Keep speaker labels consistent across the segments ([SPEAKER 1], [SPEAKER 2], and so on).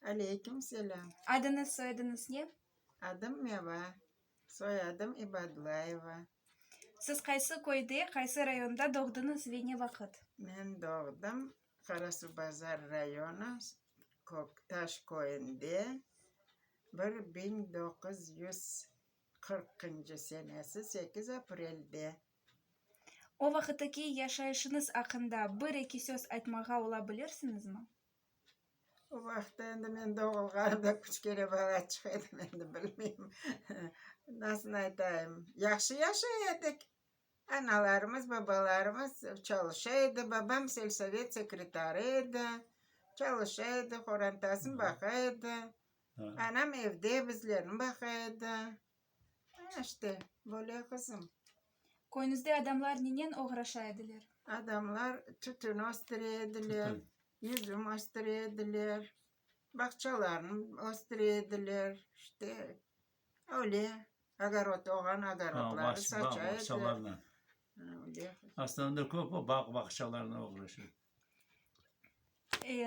[SPEAKER 1] Aleyküm selâm.
[SPEAKER 2] Adıñız, soyadıñız ne?
[SPEAKER 1] Adım Meva, soyadım İbadlayeva.
[SPEAKER 2] Siz qaysı köyde, qaysı rayonda doğdıñız ve ne vaqıt?
[SPEAKER 1] Men doğdım Qarasuvbazar rayonı, Köktaş köyünde, 1940-ncı senesi 8 aprelde.
[SPEAKER 2] O vaqıttaki yaşayışıñız aqqında bir-eki söz aytmağa ola bilirsiñizmi?
[SPEAKER 1] O vaqıtta endi men doğulğanımda küçkene balaçıq edim, endi bilmeyim, nasıl aytayım, yahşı yaşay edik. Analarımız, babalarımız çalışa edi, babam selsovet sekretarı edi, çalışa edi, qorantasını baqa edi. Anam evde bizlerni baqa edi. İşte, böyle, qızım.
[SPEAKER 2] Köyüñizde adamlar nenen oğraşa ediler?
[SPEAKER 1] Adamlar tütün östüre ediler, yüzüm östüre ediler, bağçalarını östüre ediler, işte, öyle, ogorod olğan ogorodları saça ediler.
[SPEAKER 3] Aslında köp o bağ-bağçalarnen oğraşa.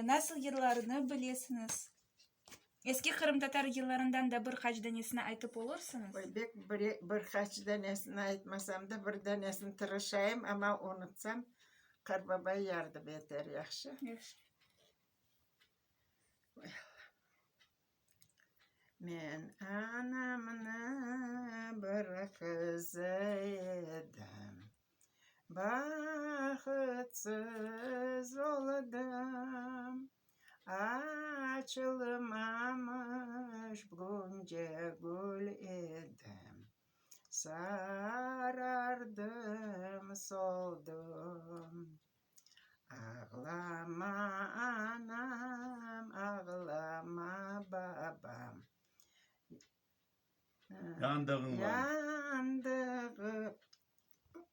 [SPEAKER 2] Nasıl yırlarını bilesiñiz? Eski qırımtatar yırlarından da bir qaç danesini aytıp olursıñız?
[SPEAKER 1] Oy, bek bir qaç danesini aytmasam da, bir danesini tırışayım, amma unutsam, qartbabay yardım eter, yahşı?
[SPEAKER 2] Yahşı.
[SPEAKER 1] Oy, Alla. Men anamnıñ bir qızı edim, Bahıtsız oldım, Açılmamış gunce gül edim, Sarardım, soldım. Ağlama, anam, ağlama, babam.
[SPEAKER 3] Yandığıñ bar.
[SPEAKER 1] Yandığı,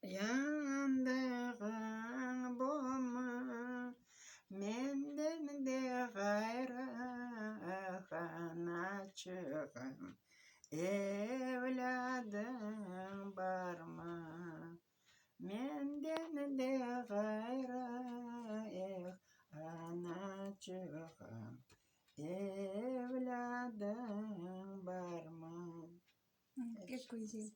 [SPEAKER 1] yandığıñ bomı, Menden de ğayrı, anaçığım, Evlâdıñ barmı? Menden de ğayrı, eh, anaçığım, evlâdıñ barmı?
[SPEAKER 2] Pek güzel.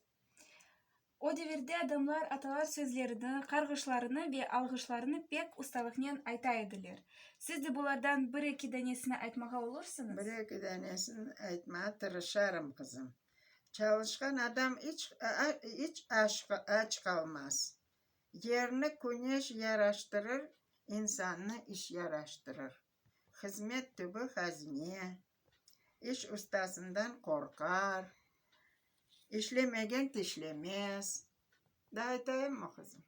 [SPEAKER 2] O devirde adamlar atalar sözlerini, qarğışlarını ve alğışlarını pek ustalıqnen ayta ediler. Siz de bulardan bir-eki danesini aytmağa olursıñız?
[SPEAKER 1] Bir-eki danesini aytmağa tırışarım, qızım. Çalışqan adam iç iç aç qalmaz. Yerni küneş yaraştırır, insannı iş yaraştırır. Hızmet tübü hazine. İş ustasından qorqar. İşlemegen tişlemez. Daa aytayımmı, qızım?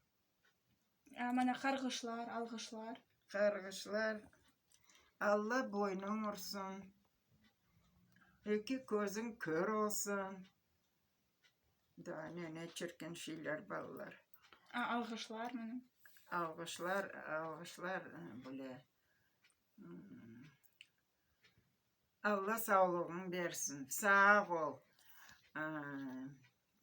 [SPEAKER 2] Mana qarğışlar, alğışlar.
[SPEAKER 1] Qarğışlar, Alla boynuñ ursun, eki közüñ kör olsun. Daa ne-ne çirkin şeyler, balalar.
[SPEAKER 2] A, alğışlar mana.
[SPEAKER 1] Alğışlar, alğışlar böyle. Alla sağlığıñ bersin, sağ ol.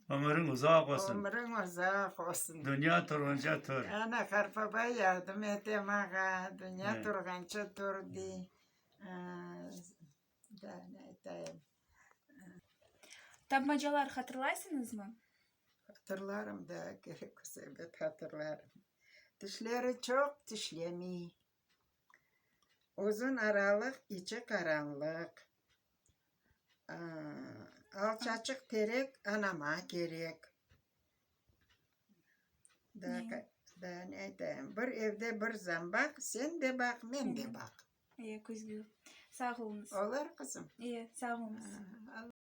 [SPEAKER 3] Ömüriñ uzaq olsun.
[SPEAKER 1] Ömüriñ uzaq olsun.
[SPEAKER 3] Dünya turğanca tur.
[SPEAKER 1] Ana, qartbabay yardım ete maña, dünya turğanca tur, dey. Daa ne aytayım?
[SPEAKER 2] Tapmacalar hatırlaysıñızmı?
[SPEAKER 1] Hatırlarım da, kerek olsa, ebet, hatırlarım. Tişleri çoq, tişlemey. Uzun aralıq, içi qaranlıq. Alçaçıq terek anama kerek. Daa ne aytayım? Bir evde bir zambaq, sen de baq, men de baq.
[SPEAKER 2] E, küzgü. Sağ oluñız.
[SPEAKER 1] Olar, qızım?
[SPEAKER 2] E, sağ oluñız.